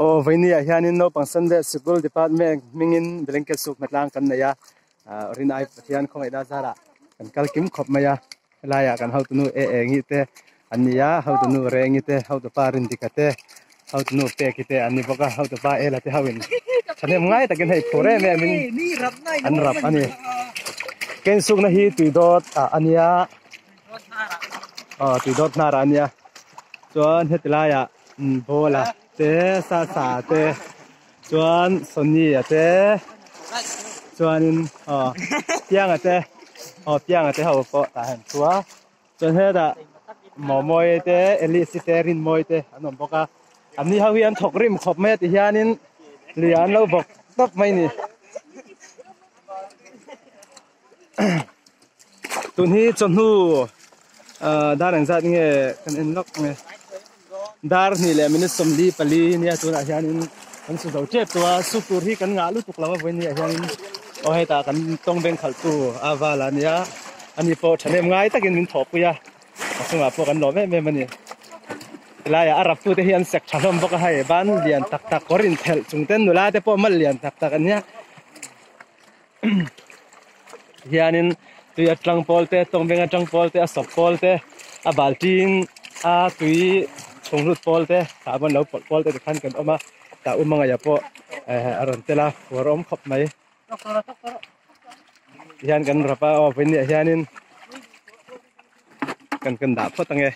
Aw vawinia hianin naupang Sunday sikul department hmingin blanket suk hna tlang kan nei a ah rinai Pathian khawngaihna zarah kan kal kim khawp mai a helaiah kan hotunu e engi te an ni a hotunu rengi te hotupa Rindika te hotunu Peki te an ni bawk a hotupa Ela te ho in thahnem ngai takin hei phur em em in an rap a ni ken sukna hi tui dawt ah a nia aw tui dawt hnarah a nia chuan heti laiah bola te sasa te chuan Sony a te chuanin aw Pianga te aw Pianga te ho pawh tah hian thu a chuan hetah Mawmawia te Alice te Rinmawia te an awm bawk a an ni ho hi an thawk rim khawp mai a ti hianin lui ah an lo bawk tawp mai a ni tun hi chawhnu ah dar engzat nge kan en lawk ang e dar hnih leh minute sawmli pali nia tunah hianin kan su zo tep tawh a su tur hi kan ngah lutuk lo a vawiin ah hianin aw hetah kan tawng beng khalh tu a val a nia ani pawh thahnem ngai takin min thawhpui a a chungah pawh kan lawm em em a ni tilaiah a rap tute hi an sek tha hlawm bawk a hei ban lian tak tak kawr inphelh chung ten nula te pawh mal lian tak tak an nia. Hianin tui atang pawl te tawngveng atang pawl te a sawp pawl te a baltin a tui chhung hlut pawl te tah pawn lo pawlh pawl te tikhan kan awm a tah u hmangaih ah pawh eh a rawn tel a huar awm khawp mai tihian kan rap a aw vawiin ah hianin kan kan dah phawt ange.